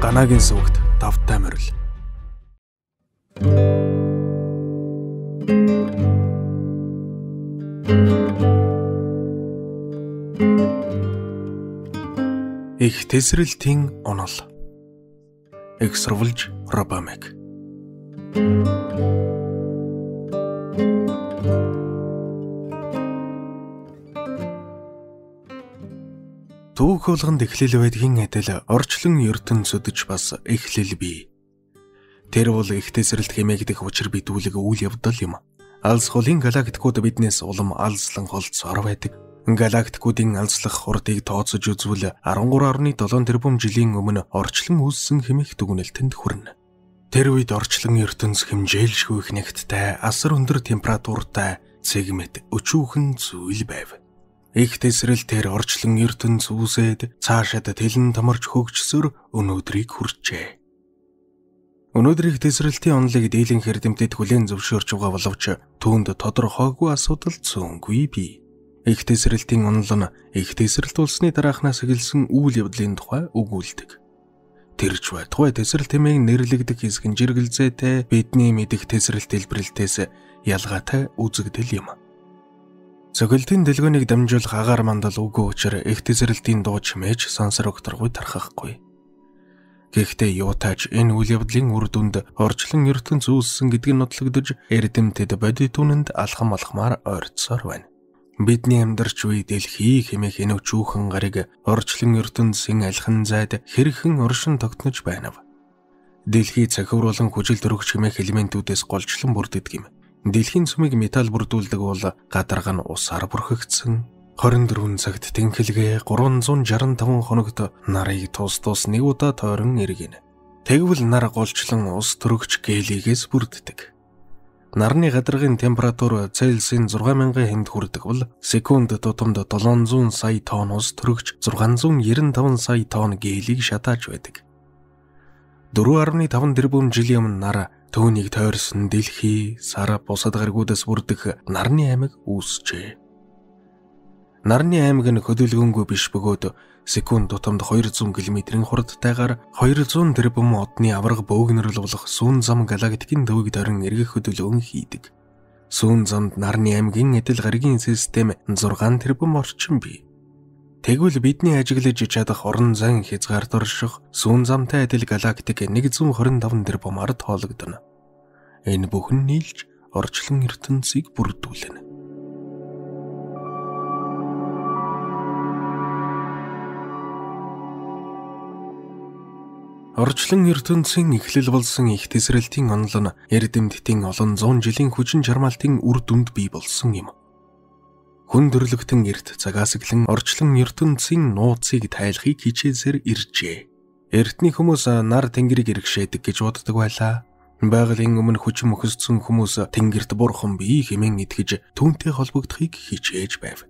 Ганагийн сувагт тавтай морил. Их тэсрэлтийн онол. Их сурвалж Робамек. Түүх болгонд эхлэл байдгийн адил орчлон ертөнцөдөж бас эхлэл бий. Тэр бол их тэсрэлт хэмээгдэх учир битүүлэг үйл явдал юм. Алс холын галактикууд биднээс улам алслан холцоор байдаг. Галактикуудын алслах хурдыг тооцож үзвэл 13.7 тэрбум жилийн өмнө орчлон үүссэн хэмээх дүгнэлтэнд хүрнэ. Тэр үед орчлон ертөнц хэмжээлшгүй их нягттай, асар өндөр температуртай цэг мэт өчүүхэн зүйл байв. Их тэсрэлтээр орчлон ертөнц үүсээд цаашаад тэлэн томорч хөгжсөр өнөөдрийг хүрчээ. Өнөөдрийг тэсрэлтийн онолыг дийлэнх эрдэмтэд хүлээн зөвшөөрч байгаа боловч түүнд тодорхойгүй асуудал цөөнгүй бий. Их тэсрэлтийн онол нь их тэсрэлт улсны дараахнаас эхэлсэн үйл явдлын тухай өгүүлдэг. Тэр ч байтугай тэсрэлт хэмээн нэрлэгдэх хэсэг нь жиргэлзээтэй бидний мэдэх тэсрэлт дэлбэрэлтээс ялгаатай үзэгдэл юм. Цохилтын дэлгөөнийг дамжуулах агаар мандал үгүй учраа их тэсрэлтийн дуу чимээж сансар огторгуй тархахгүй. Гэхдээ юутаач энэ үйл явдлын үр дүнд орчлон ертөнц үүссэн гэдг нь нотлогдож эрдэмтэд бодит үнэнд алхам алхмаар ойртсоор байна. Бидний амьдарч буй дэлхий хэмээх энэ өчүүхэн гариг орчлон ертөнцийн алхан зайд хэрхэн оршин тогтнож байна вэ? Дэлхий цахивруулан хүчил төрөгч хэмээх элементүүдээс голчлон бүрддэг юм. Дэлхийн сүмийг металл бүрдүүлдэг бол гадарга нь усаар бүрхэгдсэн. 24 цагт тэнхэлгээ 365 хоногт нарыг тус тус нэг удаа тойрон эргэнэ. Тэгвэл нар голчлон ус төрөгч гелигээс бүрддэг. Нарны гадаргын температур Цельсийн 6000 хэнд хүрдэг бол секунд тутамд 700 сая тонн ус төрөгч 695 сая тонн гелийг шатааж байдаг. 4.5 тэрбум жилийн өмнө нар түүнийг тойрсон дэлхий, сар, бусад гаригуудаас бүрдэх нарны аймаг үүсжээ. Нарны аймаг нь хөдөлгөөнгүй биш бөгөөд секунд тутамд 200 км-ийн хурдтайгаар 200 тэрбум одны аварга бөөгнөрөл болох сүүн зам галактикийн төвийг тойрон эргэх хөдөлгөөн хийдэг. Сүүн замд нарны аймгийн адил гаригийн систем 6 тэрбум орчим бий. Тэгвэл бидний ажиглаж чадах орон зайн хязгаарт орших сүүн замтай адил галактик 125 тэрбумаар тоологдоно. Энэ бүхэн нийлж орчлон ертөнцийг бүрдүүлнэ. Орчлон ертөнцийн эхлэл болсон их тэсрэлтийн онол нь эрдэмтдийн олон зуун жилийн хүчин чармаалтын үр дүнд бий болсон юм. Хүн төрлөختөн эрт цагаас эхлэн орчлон ертөнцийн нууцыг тайлахыг хичээсээр иржээ. Эртний хүмүүс нар тэнгэрийг эргэшээдэг гэж боддог байлаа. Байгалийн өмнө хүчин мөхөсдсөн хүмүүс тэнгэрт бурхан бий хэмээн итгэж түүнтэй холбогдохыг хичээж байв.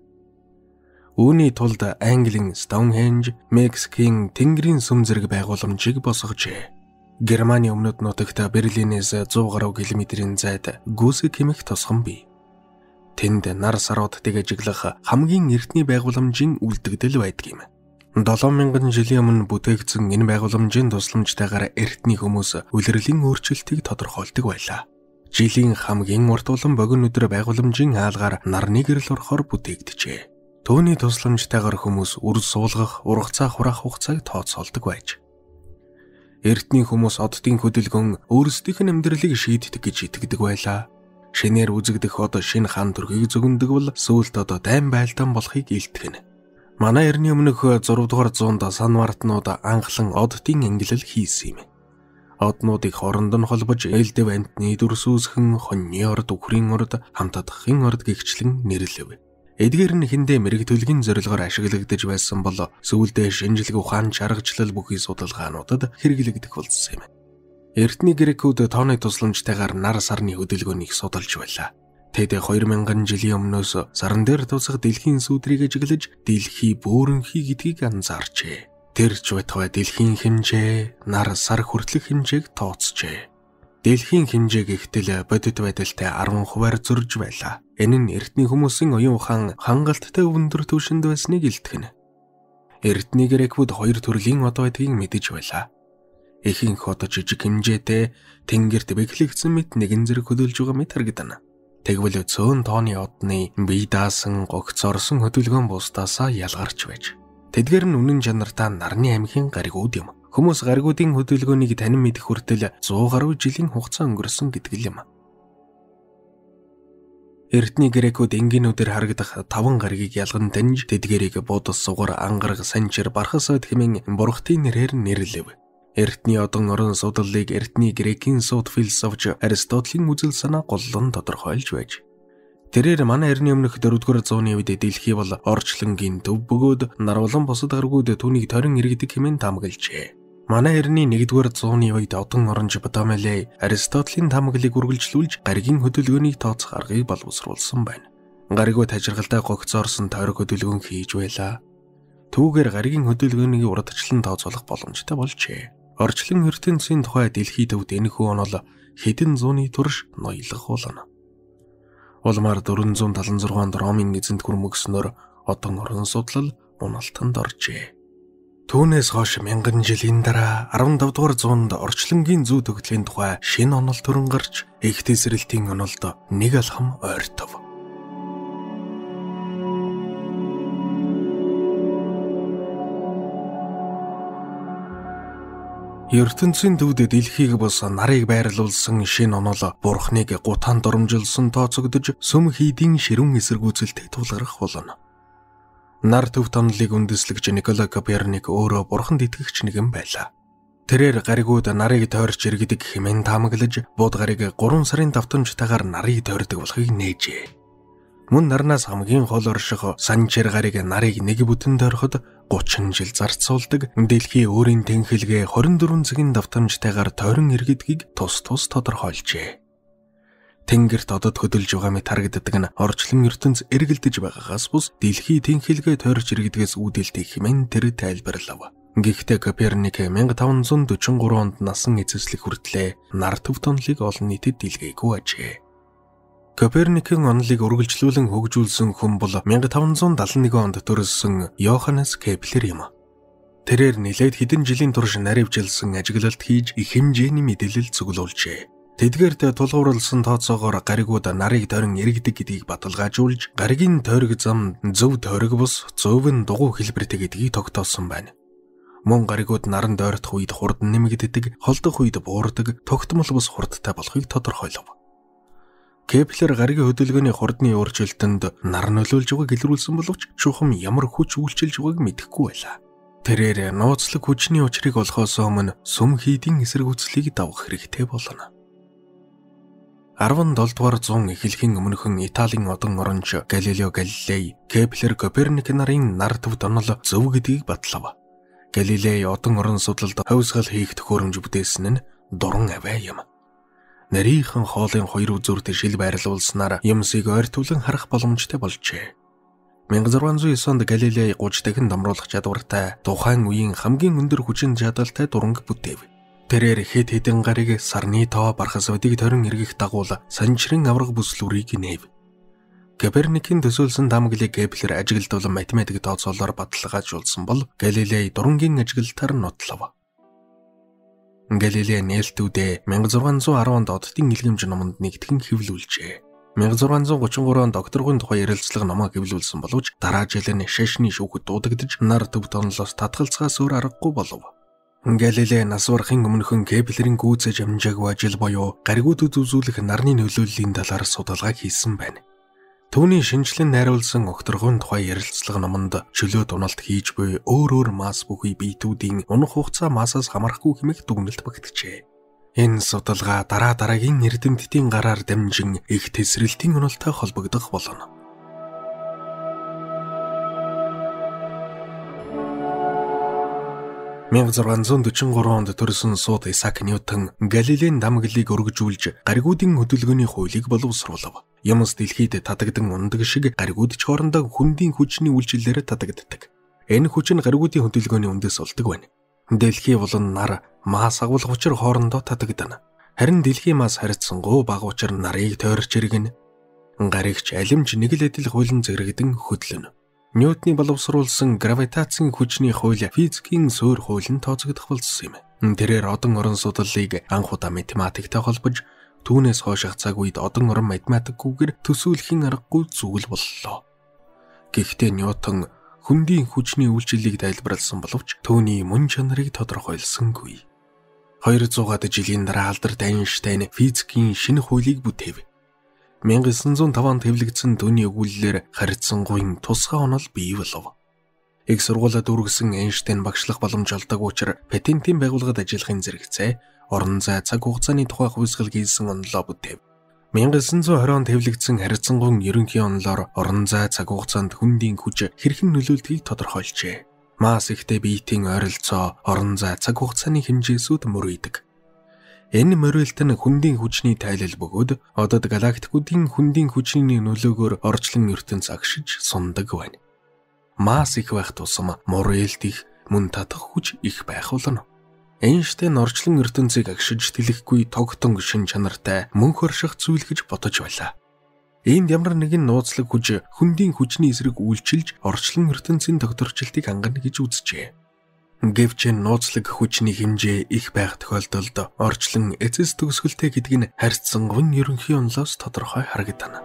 Үүний тулд Английн Стоунхенж, Мексикийн Тэнгэрийн сүм зэрэг байгууламжийг босгожээ. Германы өмнөд нутагт Берлинээс 100 гаруй километрийн зайд Гүсэг хэмээх тосгон бий. Тэнд нар саруудыг ажиглах хамгийн эртний байгууламжийн үлдэгдэл байдаг юм. 7000 жилийн өмнө бүтээгдсэн энэ байгууламжийн тусламжтайгаар эртний хүмүүс улирлын өөрчлөлтийг тодорхойлдог байлаа. Жилийн хамгийн урт болон богино өдөр байгууламжийн хаалгаар нарны гэрэл орохоор бүтээгджээ. Түүний тусламжтайгаар хүмүүс үр суулгах, ургацаа хураах хугацааг тооцоолдог байж. Эртний хүмүүс оддын хөдөлгөөн өөрсдийнх нь амьдралыг шийддэг гэж итгэдэг байлаа. Шинээр үзэгдэх од шинэ хаан төрхийг зөгнөдөг бол сүүлд одоо дайн байлдаан болохыг илтгэнэ. Манай эртний өмнөх 6 дугаар зуунд Санвартнууд анхлан оддын ангилал хийсэн юм. Однуудыг хооронд нь холбож элдэв амьтны дүрс үүсгэн хоньны орд, үхрийн орд, хамтадахын орд гэгчлэн нэрлэв. Эдгээр нь эхэндээ мэрэг төлгийн зорилгоор ашиглагдаж байсан бол сүүлдээ шинжлэх ухаан чаргачлал бүхий судалгаануудад хэрэглэгдэх болсон юм. Эртний грекүүд тооны тусламжтайгаар нар сарны хөдөлгөөнийг судалж байлаа. Тэд 2000 жилийн өмнөөс саран дээр тусах дэлхийн сүүдрийг ажиглаж дэлхий бөөрөнхий гэдгийг анзаарчээ. Тэр ч байтугай дэлхийн хэмжээ, нар сар хүртэлх хэмжээг тооцжээ. Дэлхийн хэмжээ гэхтэл бодит байдалтай 10% зөрж байлаа. Энэ нь эртний хүмүүсийн оюун ухаан хангалттай өндөр түвшинд байсныг илтгэнэ. Эртний грекүүд хоёр төрлийн од байдгийг мэдэж байлаа. Ихэнх од жижиг хэмжээтэй тэнгэрт бэхлэгдсэн мэт нэгэн зэрэг хөдөлж байгаа мэт харагдана. Тэгвэл цөөн тооны одны бие даасан гогцоорсон хөдөлгөөн бусдаасаа ялгарч байж. Тэдгээр нь үнэн чанартаа нарны аймгийн гаригууд юм. Хүмүүс гаригуудын хөдөлгөөнийг танин мэдэх хүртэл 100 гаруй жилийн хугацаа өнгөрсөн гэдэг л юм. Эртний грекүүд энгийнүүдээр харагдах 5 гаригийг ялган таньж тэдгэрийг буудас сугар, ангараг, санчир, бархас од хэмээн бурхтын нэрээр нэрлэв. Эртний одон орон судлалыг эртний грекийн сууд философч Аристотелийн үзэл санаа голлон тодорхойлж байж. Тэрээр манай эртний өмнөх 4-р зууны үед дэлхий бол орчлонгийн төв бөгөөд нар болон бусад гаригууд түүнийг торин иргэдэг хэмээн таамаглажээ. Манай эртний 1-р зууны үед одон оронч Птолемей Аристотелийн таамаглалыг үргэлжлүүлж гаригийн хөдөлгөөнийг тооцох аргыг боловсруулсан байна. Гаригууд хажиргалтай гогцоорсон тойрог хөдөлгөөн хийж байлаа. Түүгээр гаригийн хөдөлгөөнийг урдчлан тооцоолох боломжтой болжээ. Орчлон ертөнцийн тухай дэлхий төвд энэхүү онол хэдэн зууны турш ноёлох болно. Улмаар 476 онд Ромын эзэнт гүрмөгснөөр одон орон судлал уналтанд оржээ. Түүнээс хойш мянган жилийн дараа 15 дугаар зуунд орчлонгийн зүй төгтлийн тухай шинэ онол төрөн гарч их тэсрэлтийн онолд нэг алхам ойртов. Ертөнцийн төвд дэлхийг бус нарыг байрлуулсан шинэ онол бурхныг гутаан дурамжилсан тооцогдож сүм хийдийн ширүүн эсэргүүцэлтэй тулгарх болно. Нар төвт онолыг үндэслэгч Николай Коперник өөрөө бурханд итгэгч нэгэн байлаа. Тэрээр гаригууд нарыг тойрч иргэдэг хэмээн таамаглаж бууд гариг 3 сарын давтамжтайгаар нарыг тойрдог болохыг нээжээ. Мөн нарнаас хамгийн хол орших санчир гариг нарыг нэг бүтэн тойроход 30 жил зарцуулдаг. Дэлхий өөрийн тэнхэлгээ 24 цагийн давтамжтайгаар тойрон иргэдгийг тус тус тодорхойлжээ. Тэнгэрт одод хөдөлж байгаа мэт харагддаг нь орчлон ертөнц эргэлдэж байгаагаас бус дэлхий тэнхэлгээ тойрч иргэдгээс үүдэлтэй хэмээн тэр тайлбарлав. Гэхдээ Коперник 1543 онд насан эцэслэх хүртлээр нар төв тонолыг олон нийтэд дэлгээгүй ажээ. Коперникийн онолыг үргэлжлүүлэн хөгжүүлсэн хүн бол 1571 онд төрөлсөн Йоханнес Кеплер юм. Тэрээр нэлээд хэдэн жилийн турш наривчилсан ажиглалт хийж их хэмжээний мэдээлэл цуглуулжээ. Тэдгээрт тулгуурласан тооцоогоор гаригууд нарыг тойрон эргэдэг гэдгийг баталгаажуулж, гаригийн тойрог зам зөв тойрог бус зөв нь дугуй хэлбэртэй гэдгийг тогтоосон байна. Мөн гаригууд наранд ойртох үед хурдан нэмэгддэг, холдох үед буурдаг, тогтмол бус хурдтай болохыг тодорхойлов. Кеплер гаригийн хөдөлгөөний хурдны өөрчлөлтөнд нар нөлөөлж байгааг илрүүлсэн боловч чухам ямар хүч үйлчилж байгааг мэдэхгүй байлаа. Тэрээр нууцлаг хүчний учрыг олохоос өмнө сүм хийдийн эсэргүүцлийг давах хэрэгтэй болно. 17 дугаар зуун эхлэхийн өмнөхөн Италийн одон оронч Галилео Галилей, Кеплер, Коперник нарын нар төвд онол зөв гэдгийг батлав. Галилей одон орон судлалд хувьсгал хийх төхөөрөмж бүтээсэн нь дуран авиа юм. Нарийнхан хоолын хоёр үзүүрт шил байрлуулснаар юмсыг ойртуулан харах боломжтой болжээ. 1609 онд Галилей 30 дахин домруулах чадвартай тухайн үеийн хамгийн өндөр хүчин чадалтай дуранг бүтээв. Тэрээр хэд хэдэн гариг сарны тоо бархас одыг торин эргэх дагуул санчрын авраг бүслүүрийг нээв. Коперникийн төсөөлсөн таамаглалыг Кеплер ажиглалдуулан математик тооцоолоор баталгаажуулсан бол Галилей дурангийн ажиглалтаар нотлов. Галилей нээлтүүдээ 1610 онд оддын илгээмж номонд нэгтгэн хэвлүүлжээ. 1633 онд докторгын тухай ярилцлага номоо хэвлүүлсэн боловч дараа жил нь шашны шүүхэд дуудагдаж нар төв тонолоос татгалцахаас өөр аргагүй болов. Галилей нас барахын өмнөхөн Кеплерийн гүйцэж амжаагүй ажил буюу гаригуудад үзүүлэх нарны нөлөөллийн талаар судалгаа хийсэн байна. Түүний шинжлэн найруулсан окторгын тухай ярилцлага номонд чөлөөт уналт хийж буй өөр өөр масс бүхий биетүүдийн унах хугацаа массаас хамаарахгүй хэмээх дүгнэлт багтжээ. Энэ судалгаа дараа дараагийн эрдэмтдийн гараар дамжин их тэсрэлтийн уналтай холбогдох болно. 1643 онд төрсөн сууд Исаак Ньютон Галилийн дамглыг өргөжүүлж гаригуудын хөдөлгөөний хуулийг боловсруулав. Юмс дэлхийд татагдан унадаг шиг гаригууд ч хоорондоо хөндийн хүчний үйлчлэлээр татагддаг. Энэ хүч нь гаригуудын хөдөлгөөний үндэс болдог байна. Дэлхий болон нар масс агуулах учир хоорондоо татагдана. Харин дэлхий масс харьцангуй бага учир нарыг тойрч иргэнэ. Гаригч алимч нэг л адил хуулийн зэрэгдэн хөдлөнө. Ньютоны боловсруулсан гравитацийн хүчний хууль физикийн суурь хууль нь тооцогдох болсон юм. Тэрээр одон орон судлалыг анх удаа математиктай холбож түүнээс хойших цаг үед одон орон математикгүйгээр төсөөлхийн аргагүй зүйл боллоо. Гэхдээ Ньютон хөндийн хүчний үйлчлэлийг тайлбарласан боловч түүний мөн чанарыг тодорхойлсонгүй. 200-аад жилийн дараа алдарт Эйнштейн физикийн шинэ хуулийг бүтээв. 1905 онд хэвлэгдсэн түүний өгүүллээр харьцангуйн тусгай онол бий болов. Их сургуулиуд үргэсэн Эйнштейн багшлах боломж олдог учир патентын байгууллагад ажиллахын зэрэгцээ орон зай цаг хугацааны тухай хувьсгал хийсэн онолоо бүтээв. 1920 онд хэвлэгдсэн харьцангуйн ерөнхий онолоор орон зай цаг хугацаанд хөндийн хүч хэрхэн нөлөөлдгийг тодорхойлжээ. Масс ихтэй биетийн ойролцоо орон зай цаг хугацааны хэмжээсүүд мөрийдөг. Энэ мөрөөлт нь хөндийн хүчний тайлал бөгөөд одод галактикуудын хөндийн хүчний нөлөөгөөр орчлон ертөнц агшиж сундаг байна. Масс их байх тусам мөрөөлт их, мөн татах хүч их байх болно. Эйнштейн орчлон ертөнцийг агшиж тэлэхгүй тогтон шин чанартай мөнх орших зүйл гэж бодож байлаа. Энд ямар нэгэн нууцлаг хүч хөндийн хүчний эсрэг үйлчилж орчлон ертөнцийн тогтворчлтыг хангана гэж үзжээ. Гэвч энэ нууцлаг хүчний хэмжээ их байх тохиолдолд орчлон эцэс төгсгөлтэй гэдэг нь харьцангуйн ерөнхий онолоос тодорхой харагдана.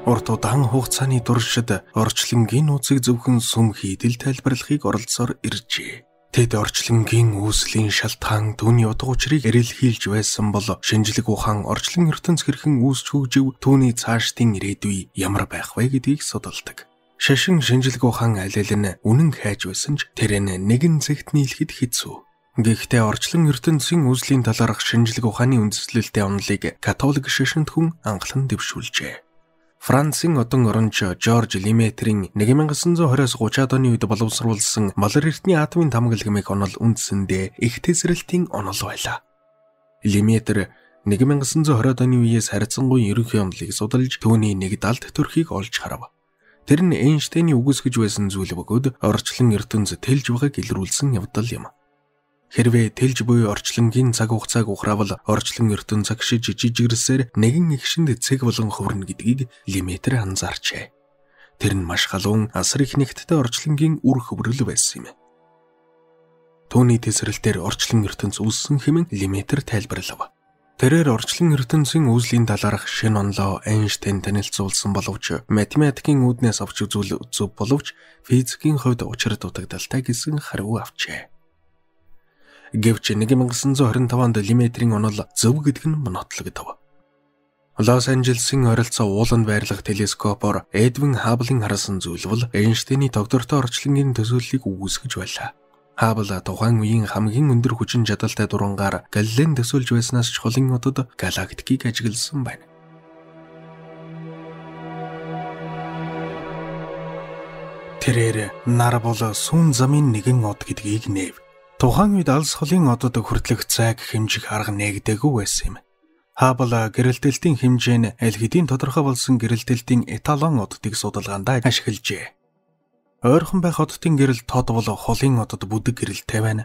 Урт удаан хугацааны туршид орчлонгийн нууцыг зөвхөн сүм хийдэл тайлбарлахыг оролцоор иржээ. Тэд орчлонгийн үүслийн шалтгаан түүний утга учирыг эрэлхийлж байсан бол шинжлэх ухаан орчлон ертөнц хэрхэн үүсч хөгжив, түүний цаашдын ирээдүй ямар байх вэ гэдгийг судалдаг. Шашин шинжлэх ухаан аль аль нь үнэн хайж байсан ч тэр нь нэгэн зэгт нийлэхэд хэцүү. Гэхдээ орчлон ертөнцийн үүслийн талаарх шинжлэх ухааны үндэслэлтэй онолыг католик шашинд хүн анхлан дэвшүүлжээ. Францын одон оронч Жорж Леметрийн 1920-с 30-аад оны үед боловсруулсан Малар эртний атомын тамгал хэмээх онол үндсэндээ их тесрэлтийн онол байлаа. Леметр 1920-ад оны үеэс харьцангуй ерөнхий онолыг судалж түүний нэг далд төрхийг олж харав. Тэр нь Эйнштейний үгүйсгэж байсан зүйл бөгөөд орчлон ертөнц тэлж байгааг илрүүлсэн явдал юм. Хэрвээ тэлж буй орчлонгийн цаг хугацааг ухраавал орчлон ертөнц агшиж жижигэрсээр нэгэн эгшинд цэг болон хувирна гэдгийг Леметр анзаарчээ. Тэр нь маш халуун асар их нэгттэй орчлонгийн үр хөврөл байсан юм. Түүний тесрэлтээр орчлон ертөнц үүссэн хэмээн Леметр тайлбарлав. Тэрээр орчлон ертөнцийн үүслийн талаарх шинэ онолоо Эйнштейн танилцуулсан боловч математикийн үүднээс авч үзвэл зөв боловч физикийн хувьд учир дутагдaltaй гэсэн хариу авчээ. Гэвч 1925 онд Леметрийн онол зөв гэдэг нь нотлогдов. Лос Анжелесын ойролцоо ууланд байрлах телескопоор Эдвин Хабблын харсан зүйл бол Эйнштейний тогтвортой орчлонгийн төсөөллийг үгүйсгэж байлаа. Хаббл тухайн үеийн хамгийн өндөр хүчин чадалтай дурангаар Галилейн төсөөлж байснаас ч холын одод галактикийг ажигласан байна. Тэрээр нар бол сүүн замын нэгэн од гэдгийг нээв. Тухайн үед алс холын одод хүртлэх зайг хэмжих арга нээгдээгүй байсан юм. Хаббл гэрэлтэлтийн хэмжээ нь аль хэдийн тодорхой болсон гэрэлтэлтийн эталон оддыг судалгаанд ашиглажээ. Ойрхон байх оддын гэрэл тод бол холын одод бүдэг гэрэлтэй байна.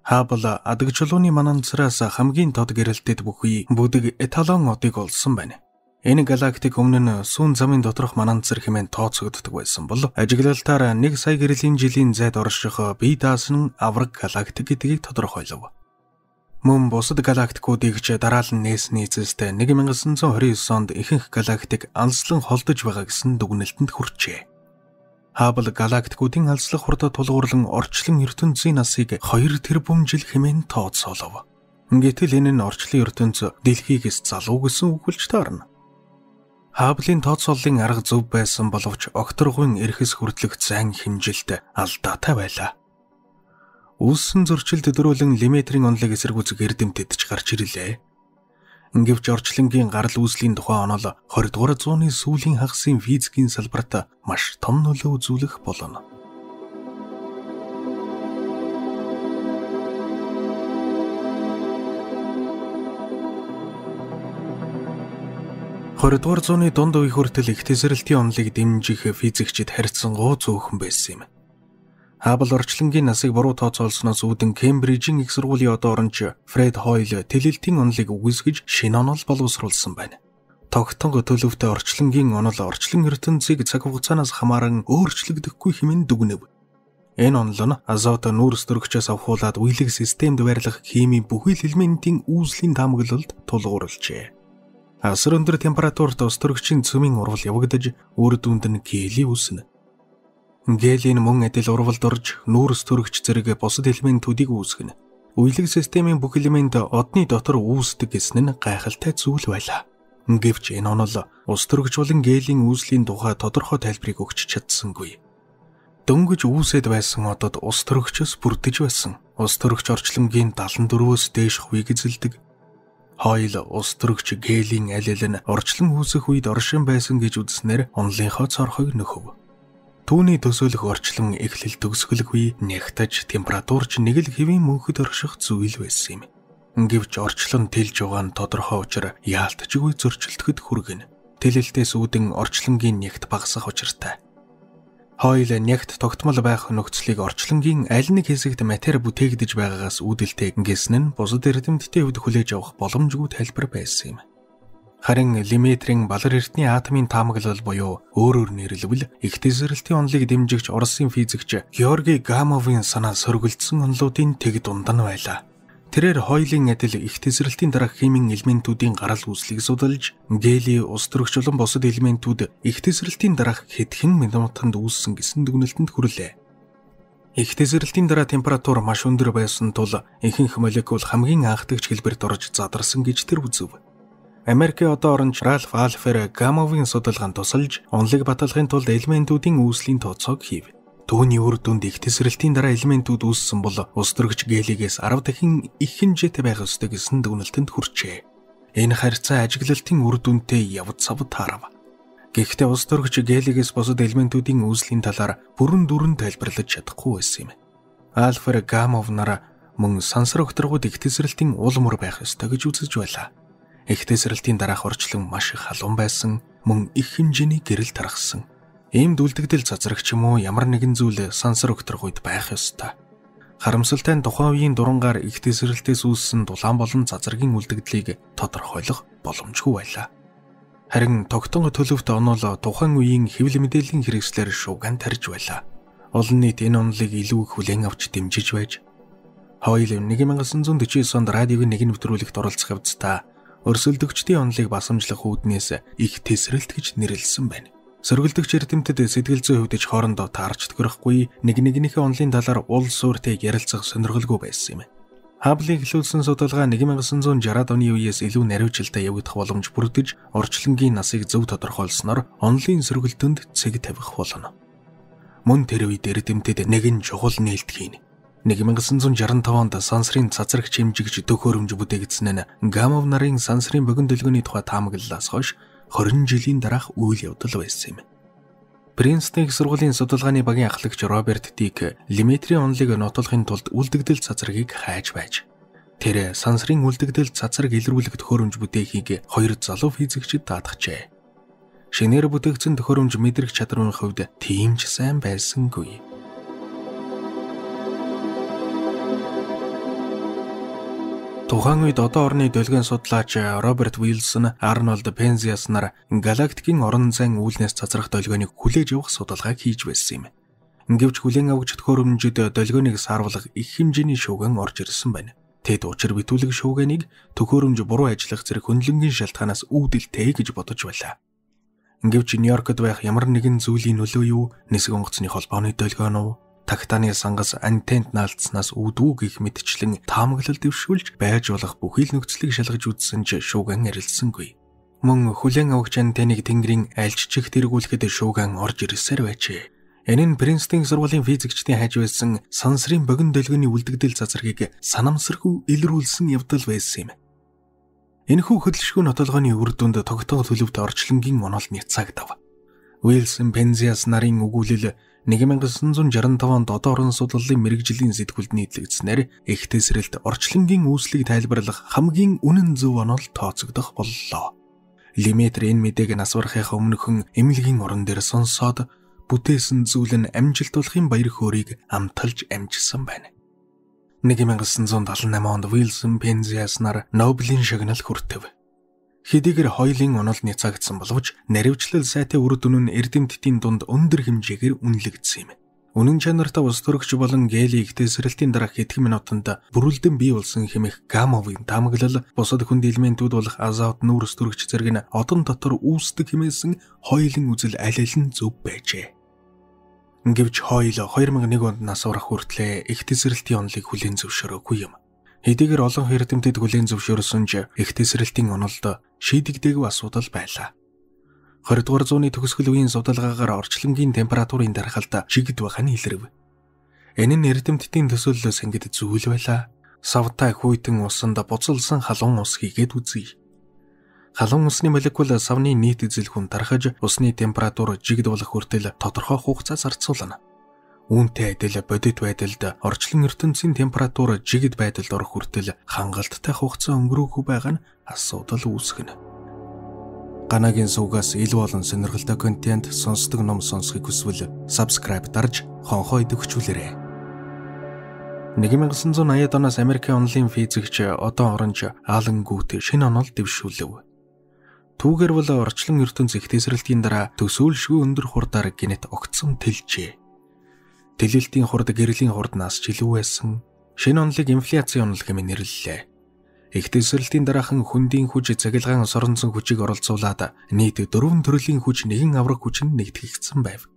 Хаббл адаг чулууны мананцраас хамгийн тод гэрэлтэд бүхий бүдэг эталон одыг олсон байна. Энэ галактик өмнө нь сүүн замын доторх мананцар хэмээн тооцогддог байсан бол ажиглалтаар 1 сая гэрлийн жилийн зайд орших бие даасан авраг галактик гэдгийг тодорхойлов. Мөн бусад галактикуудыг ч дараалан нээсний эцэст 1929 онд ихэнх галактик алслан холдож байгаа гэсэн дүгнэлтэнд хүрчээ. Хаббл галактикуудын алслах хурдад тулгуурлан орчлон ертөнцийн насыг 2 тэрбум жил хэмээн тооцоолов. Гэтэл энэ нь орчлон ертөнц дэлхийгээс залуу гэсэн үг болж таарна. Хабблын тооцооллын арга зөв байсан боловч огторгуйн эрхэс хүртлэх зайн хэмжилт алдаатай байлаа. Үүссэн зөрчилд дөрвөлэн Леметрийн онолыг эсэргүүцэх эрдэмтэд ч гарч ирлээ. Гэвч орчлонгийн гарал үүслийн тухай онол 20 дугаар зууны сүүлийн хагасын физикийн салбарт маш том нөлөө үзүүлэх болно. Хордугаар зууны дунд үе хүртэл их тесрэлтийн онолыг дэмжих физикчид харьцангуй цөөхөн байсан юм. Хаббл орчлонгийн насыг буруу тооцоолсноос үүдэн Кембрижийн их сургуулийн одоо оронч Фред Хойл тэлэлтийн онолыг үгүйсгэж шинэ онол боловсруулсан байна. Тогтонго төлөвтэй орчлонгийн онол орчлон ертөнцийг цаг хугацаанаас хамааран өөрчлөгдөхгүй хэмээн дүгнэв. Энэ онол нь азот нүүрс төрөгчөөс авахуулаад уялаг системд байрлах химийн бүхий л элементийн үүслийн таамаглалд тулгуурлажээ. Асар өндөр температурт ус төрөгчийн цөмийн урвал явагдаж, үр дүнд нь гелий үүснэ. Гелий нь мөн адил урвалд орж нүүрс төрөгч зэрэг бусад элементүүдийг үүсгэнэ. Уялаг системийн бүх элемент одны дотор үүсдэг гэсэн нь гайхалтай зүйл байлаа. Гэвч энэ онол ус төрөгч болон гелийн үүслийн тухай тодорхой тайлбарыг өгч чадсангүй. Дөнгөж үүсэд байсан одод ус төрөгчөөс бүрдэж байсан. Ус төрөгч орчлонгийн 74-өөс дээш хувийг эзэлдэг. Хойл ус төрөгч гелийн аль аль нь орчлон үүсэх үед оршин байсан гэж үзснээр онолынхоо цорхойг нөхөв. Түүний төсөөлөх орчлон эхлэл төгсгөлгүй нягтаж температурч нэг л хэвийн мөнхөд орших зүйл байсан юм. Гэвч орчлон тэлж байгаа нь тодорхой учир яалтчгүй зөрчилдөхөд хүргэнэ. Тэлэлтээс үүдэн орчлонгийн нягт багасах учиртай. Хойл нягт тогтмол байх нөхцөлийг орчлонгийн аль нэг хэсэгт матери бүтээгдэж байгаагаас үүдэлтэй гэсэн нь бусад эрдэмтдийн хувьд хүлээж авах боломжгүй тайлбар байсан юм. Харин Леметрийн балар эрдний атомын таамаглал буюу өөрөөр нэрлэвэл их тэсрэлтийн онолыг дэмжигч Оросын физикч Георгий Гамовын санаа сөргөлдсөн онолуудын тэг дунд нь байлаа. Тэрээр Хойлын адил их тэсрэлтийн дараах химийн элементүүдийн гарал үүслийг судалж, гелий, ус төрөгч болон бусад элементүүд их тэсрэлтийн дараах хэдхэн минутанд үүссэн гэсэн дүгнэлтэнд хүрлээ. Их тэсрэлтийн дараа температур маш өндөр байсан тул ихэнх молекул хамгийн анхдагч хэлбэрт орж задарсан гэж тэр үзэв. Америкийн одоо оронч Ральф Альфер Гамовын судалгаанд тусалж, онолыг баталгахын тулд элементүүдийн үүслийн тооцоог хийв. Түүний үр дүнд их тэсрэлтийн дараа элементүүд үүссэн бол ус төрөгч гелигээс 10 дахин их хэмжээтэй байх ёстой гэсэн дүгнэлтэнд хүрчээ. Энэ харьцаа ажиглалтын үр дүнтэй явд сав таарав. Гэхдээ ус төрөгч гелигээс бусад элементүүдийн үүслийн талаар бүрэн дүрэн тайлбарлаж чадахгүй байсан юм. Альфер Гамов нар мөн сансар огторгууд их тэсрэлтийн уул мөр байх ёстой гэж үзэж байлаа. Их тэсрэлтийн дараах орчлон маш их халуун байсан, мөн их хэмжээний гэрэл тархсан. Иймд үлдэгдэл цацраг ч юм уу ямар нэгэн зүйл сансар огторгуйд байх ёстой. Харамсалтай нь тухайн үеийн дурангаар их тэсрэлтээс үүссэн дулаан болон цацрагийн үлдэгдлийг тодорхойлох боломжгүй байлаа. Харин тогтон төлөвт онол тухайн үеийн хэвлэл мэдээллийн хэрэгслээр шууган тарж байлаа. Олон нийт энэ онолыг илүү их хүлээн авч дэмжиж байж Хойл 1949 онд радиогийн нэгэн нэвтрүүлэгт оролцох явцдаа өрсөлдөгчдийн онолыг басамжлах үүднээс их тэсрэлт гэж нэрлэсэн байна. Сөргөлдөгч эрдэмтэд сэтгэл зүйн хувьд ч хоорондоо таарч тохирохгүй нэг нэгнийхээ онолын талаар уул суурьтай ярилцах сонирхолгүй байсан юм. Хабблийг эхлүүлсэн судалгаа 1960-ад оны үеэс илүү наривчлалтай явагдах боломж бүрдэж, орчлонгийн насыг зөв тодорхойлсноор онолын сөргөлдөнд цэг тавих болно. Мөн тэр үед эрдэмтэд нэгэн чухал нээлт хийнэ. 1965 онд сансрын цацрагч хэмжигч төхөөрөмж бүтээгдсэн нь Гамов нарын сансрын богино долгионы тухай таамаглалаас хойш 20 жилийн дараах үйл явдал байсан юм. Принстон их сургуулийн судалгааны багийн ахлагч Роберт Дик Леметрийн онолыг нотолохын тулд үлдэгдэл цацрагийг хайж байж. Тэр сансрын үлдэгдэл цацраг илрүүлэх төхөөрөмж бүтээхийг хоёр залуу физикчид даатгажээ. Шинээр бүтээгдсэн төхөөрөмж мэдрэх чадрын хувьд тийм ч сайн байсангүй. Тухайн үед одоо орны долгион судлаач Роберт Уилсон, Арнольд Пензиас нар галактикийн орон зайн үүлнээс цацрах долгионыг хүлээж авах судалгааг хийж байсан юм. Гэвч хүлээн авагч төхөөрөмжид долгионыг сааруулах их хэмжээний шуугиан орж ирсэн байна. Тэд учир битүүлэг шуугианыг төхөөрөмж буруу ажиллах зэрэг хөндлөнгийн шалтгаанаас үүдэлтэй гэж бодож байлаа. Гэвч Нью-Йоркод байх ямар нэгэн зүйлийн нөлөө юу, нисэх онгоцны холбооны долгион уу, Тагтааны сангас антент наалдсанаас үүдүү гэх мэтчлэн таамаглал дэвшүүлж байж болох бүхий л нөхцөлийг шалгаж үзсэн ч шуугиан арилсангүй. Мөн хүлээн авагч антеныг тэнгэрийн альч чихт эргүүлэхэд шуугиан орж ирсээр байжээ. Энэ нь Принстон сургуулийн физикчдийн хайж байсан сансрын богино долгионы үлдэгдэл цацрагийг санамсаргүй илрүүлсэн явдал байсан юм. Энэхүү хөдөлшгүй нотолгооны үр дүнд тогтоох төлөвт орчлонгийн онол няцаагдав. Уилсон Пензиас нарын өгүүлэл 1965 онд одоо орон судлалын мэргэжлийн сэтгүүлд нийтлэгдснээр их тэсрэлт орчлонгийн үүслийг тайлбарлах хамгийн үнэн зөв онол тооцогдох боллоо. Леметр энэ мэдээг нас барахынхаа өмнөхөн эмнэлгийн орон дээр сонсоод бүтээсэн зүйл нь амжилтуулахын баяр хөөргийг амталж амжсан байна. 1978 онд Уилсон Пензиас нар Нобелийн шагнал хүртэв. Хэдийгээр хоёулын онол няцаагдсан боловч наривчлал сайтай үр дүн нь эрдэмтдийн дунд өндөр хэмжээгээр үнэлэгдсэн юм. Үнэн чанартай улс төрөгч болон гелий их тэсрэлтийн дараах хэдхэн минутанд бүрэлдэн бий болсон хэмээх Гамовын таамаглал бусад хүнд элементүүд болох азот, нүүрс төрөгч зэрэг нь одон дотор үүсдэг хэмээсэн хоёулын үзэл аль аль нь зөв байжээ. Гэвч Хойл 2001 онд нас барах хүртлээр их тэсрэлтийн онолыг хүлээн зөвшөөрөөгүй юм. Хэдийгээр олон эрдэмтэд хүлээн зөвшөөрсөн ч их тэсрэлтийн онолд шийдэгдээгүй асуудал байлаа. 20 дугаар зууны төгсгөл үеийн судалгаагаар орчлонгийн температурын дархалт жигд байгаа нь илрэв. Энэ нь эрдэмтдийн төсөөллөөс ингэд зүйл байлаа. Савтай хүйтэн усанд буцалсан халуун ус хийгээд үзье. Халуун усны молекул савны нийт эзэлхүн тархаж усны температур жигд болох хүртэл тодорхой хугацаа зарцуулна. Үүнтэй адил бодит байдалд орчлон ертөнцийн температур жигд байдалд орох хүртэл хангалттай хугацаа өнгөрөөгүй байгаа нь асуудал үүсгэнэ. Ганагийн суугаас илүү олон сонирхолтой контент, сонсдог ном сонсохыг хүсвэл subscribe дарж хонхоо идэвхжүүлээрэй. 1980-ад оноос Америкийн онолын физикч одоо оронч Алан Гүт шинэ онол дэвшүүлэв. Түүгээр бол орчлон ертөнц их тэсрэлтийн дараа төсөөлшгүй өндөр хурдаар гэнэт огцом тэлжээ. Тэлэлтийн хурд гэрлийн хурднаас ч илүү байсан. Шинэ онолыг инфляцийн онол хэмээн нэрлэлээ. Их тэсрэлтийн дараахан хөндийн хүч цахилгаан соронзон хүчийг оролцуулаад нийт 4 төрлийн хүч нэгэн авраг хүчинд нэгтгэгдсэн байв.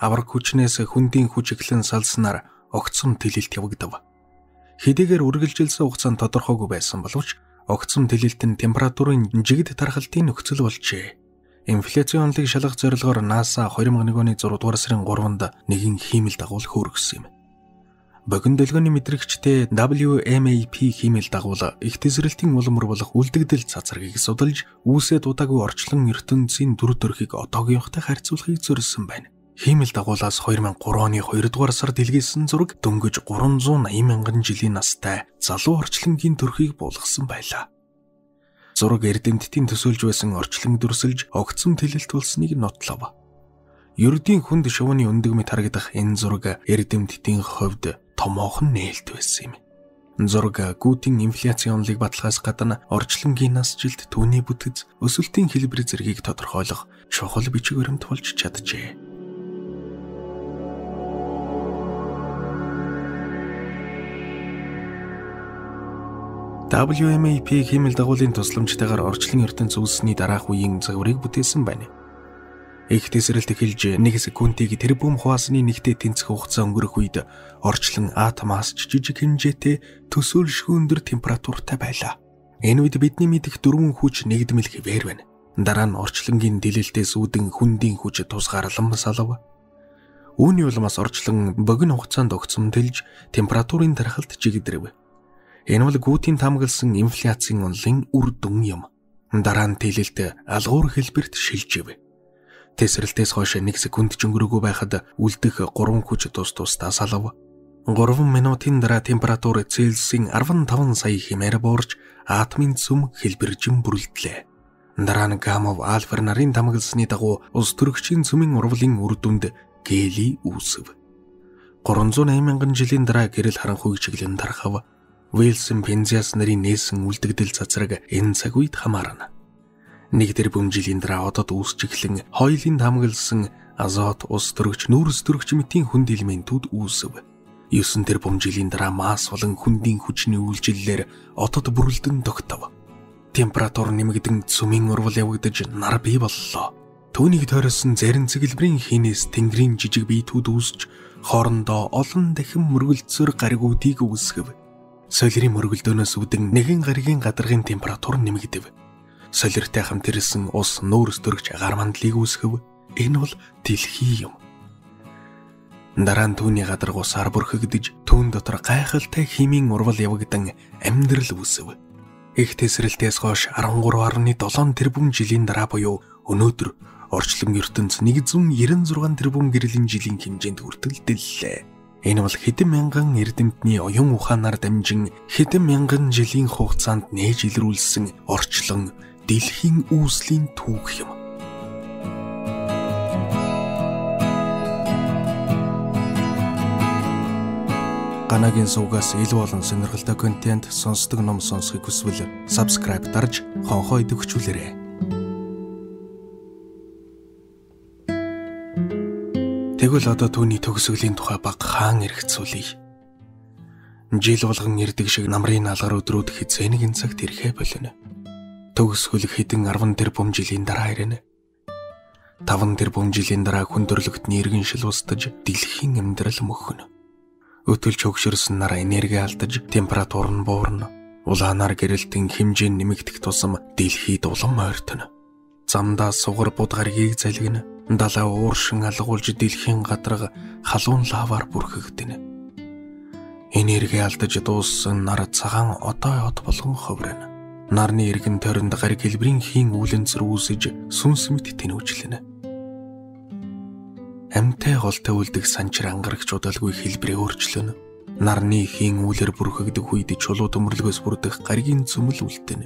Авраг хүчнээс хөндийн хүч эхлэн салснаар огцом тэлэлт явагдав. Хэдийгээр үргэлжилсэн хугацаанд тодорхойгүй байсан боловч огцом тэлэлт нь температурын жигд тархалтын нөхцөл болжээ. Инфляцийн онолыг шалгах зорилгоор NASA 2001 оны 6 дугаар сарын 3-нд нэгэн хиймэл дагуул хөөргөсөн юм. Богино долгионы мэдрэгчтэй WMAP хиймэл дагуул их тэсрэлтийн улам мөр болох үлдэгдэл цацрагийг судалж үүсээд удаагүй орчлон ертөнцийн дүр төрхийг одоогийнхтой харьцуулахыг зорьсон байна. Хиймэл дагуулаас 2003 оны 2 дугаар сард илгээсэн зураг дөнгөж 380 мянган жилийн настай залуу орчлонгийн төрхийг буулгасан байлаа. Зураг эрдэмтдийн төсөөлж байсан орчлон дүрсэлж огцом тэлэлт болсныг нотлов. Ердийн хүнд шувууны өндөг мэт харагдах энэ зураг эрдэмтдийн хувьд томоохон нээлт байсан юм. Зураг Гүтийн инфляцийн онолыг баталгаас гадна орчлонгийн нас жилд түүний бүтэц өсөлтийн хэлбэр зэргийг тодорхойлох чухал бичиг баримт болж чаджээ. WMAP хиймэл дагуулын тусламжтайгаар орчлон ертөнц үүссэний дараах үеийн загварыг бүтээсэн байна. Их тэсрэлт эхэлж 1 секундыг тэрбум хуваасны нэгтээ тэнцэх хугацаа өнгөрөх үед орчлон атомаас ч жижиг хэмжээтэй төсөөлшгүй өндөр температуртай байлаа. Энэ үед бидний мэдэх дөрвөн хүч нэгдмэл хэвээр байна. Дараа нь орчлонгийн дэлэлтээс үүдэн хөндийн хүч тусгаарлан салав. Үүний улмаас орчлон богино хугацаанд огцом тэлж температурын тархалт жигдрэв. Энэ бол Гүтийн таамагласан инфляцийн онолын үр дүн юм. Дараа нь тэлэлт алгуур хэлбэрт шилжив. Тэсрэлтээс хойш 1 секунд ч өнгөрөөгүй байхад үлдэх 3 хүч тус тусдаа салав. 3 минутын дараа температур Цельсийн 15 сая хэмээр буурч атомын цөм хэлбэржин бүрэлдлээ. Дараа нь Гамов Альфер нарын таамагласны дагуу улс төрөгчийн цөмийн урвалын үр дүнд гелий үүсэв. 380 мянган жилийн дараа гэрэл харанхуйг чиглэн тархав. Уилсон Пензиас нарын нээсэн үлдэгдэл цацраг энэ цаг үед хамаарна. Нэг тэрбум жилийн дараа одод үүсч эхлэн хоёулын таамагласан азот, ус төрөгч, нүүрс төрөгч мэтийн хүнд элементүүд үүсэв. 9 тэрбум жилийн дараа масс болон хөндийн хүчний үйлчлэлээр одод бүрэлдэн тогтов. Температур нэмэгдэн цөмийн урвал явагдаж нар бий боллоо. Түүнийг тойрсон зарим цэгэлбэрийн хинээс тэнгэрийн жижиг биетүүд үүсч хоорондоо олон дахин мөргөлдсөр гаригуудыг үүсгэв. Солирын мөргөлдөөнөөс үүдэн нэгэн гаригийн гадаргын температур нэмэгдэв. Солиртай хамт ирсэн ус нүүрс төрөгч агаар мандлыг үүсгэв. Энэ бол дэлхий юм. Дараа нь түүний гадарга усаар бүрхэгдэж түүн дотор гайхалтай химийн урвал явагдан амьдрал үүсэв. Их тэсрэлтээс хойш 13.7 тэрбум жилийн дараа буюу өнөөдөр орчлон ертөнц 196 тэрбум гэрлийн жилийн хэмжээнд хүртэл дэллээ. Энэ бол хэдэн мянган эрдэмтний оюун ухаанаар дамжин хэдэн мянган жилийн хугацаанд нээж илрүүлсэн орчлон дэлхийн үүслийн түүх юм. Ганагийн сувгаас илүү олон сонирхолтой контент, сонсдог ном сонсохыг хүсвэл subscribe дарж хонхоо идэвхжүүлээрэй. Тэгвэл одоо түүний төгсгөлийн тухай баг хаан эргэцүүлье. Жил болгон ирдэг шиг намрын алгар өдрүүд хэзээ нэгэн цагт ирэхээ болно. Төгсгөл хэдэн 10 тэрбум жилийн дараа ирнэ. 5 тэрбум жилийн дараа хүн төрлөختний иргэн шил устж дэлхийн амьдрал мөхнө. Өтөлж хөгшөрсөн нар энерги алдаж температур нь буурна. Улаанаар гэрэлтэн хэмжээ нэмэгдэх тусам дэлхийд улам ойртоно. Замдаа сугар буд гаригийг залгина. Далай ууршин алгуулж дэлхийн гадраг халуун лаваар бүрхэгдэнэ. Энерги алдаж дууссан нар цагаан одоо од болгон ховрно. Нарны эргэн тойронд гариг хэлбэрийн хийн үлэнцэр үүсэж сүнс мэт тэнүүжлэнэ. Амьтай голтой үлдэх санчир ангарагч удалгүй хэлбэрээ өөрчлөнө. Нарны хийн үлэр бүрхэгдэх үед чулуу төмөрлөгөөс бүрдэх гаригийн цөмөл үлдэнэ.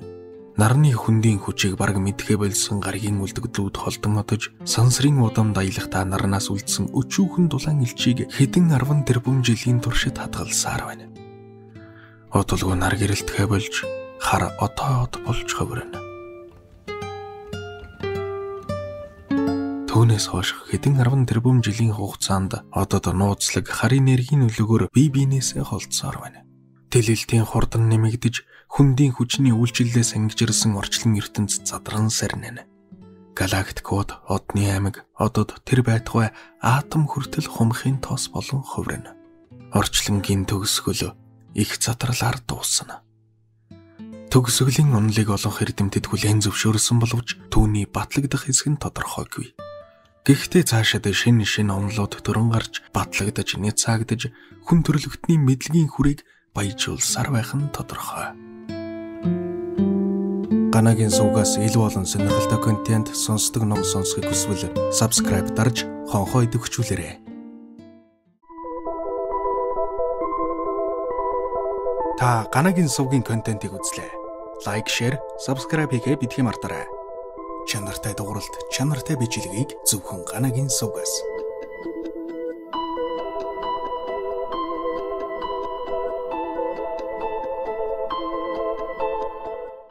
Нарны хөндийн хүчийг бараг мэдхээ болсон гаригийн үлдэгдлүүд холдон одож сансрын удамд аялахдаа нарнаас үлдсэн өчүүхэн дулаан элчийг хэдэн 10 тэрбум жилийн туршид хадгалсаар байна. Удалгүй нар гэрэлтхээ болж хар одоо од болж ховрно. Түүнээс хойш хэдэн 10 тэрбум жилийн хугацаанд одод нууцлаг хар энергийн нөлөөгөөр бие биенээсээ холдсоор байна. Тэлэлтийн хурд нь нэмэгдэж хөндийн хүчний үйлчлэлээс ангижирсан орчлон ертөнц задран сарнина. Галактикууд, одны аймаг, одод тэр байтугай атом хүртэл хумхын тоос болон хувирна. Орчлонгийн төгсгөл их задралаар дуусна. Төгсгөлийн онолыг олонх эрдэмтэд хүлээн зөвшөөрсөн боловч түүний батлагдах хэсэг нь тодорхойгүй. Гэхдээ цаашаад шинэ шинэ онолууд төрөн гарч батлагдаж, няцаагдаж хүн төрөлхтний мэдлэгийн хүрээг баяжуулсаар байх нь тодорхой. Ганагийн сувгаас илүү олон сонирхолтой контент, сонсдог ном сонсохыг хүсвэл subscribe дарж хонхоо идэвхжүүлээрэй. Та Ганагийн сувгийн контентыг үзлээ. Лайк, share, subscribe хийхээ битгий мартаарай. Чанартай дугууралт, чанартай бичлэгийг зөвхөн Ганагийн сувгаас.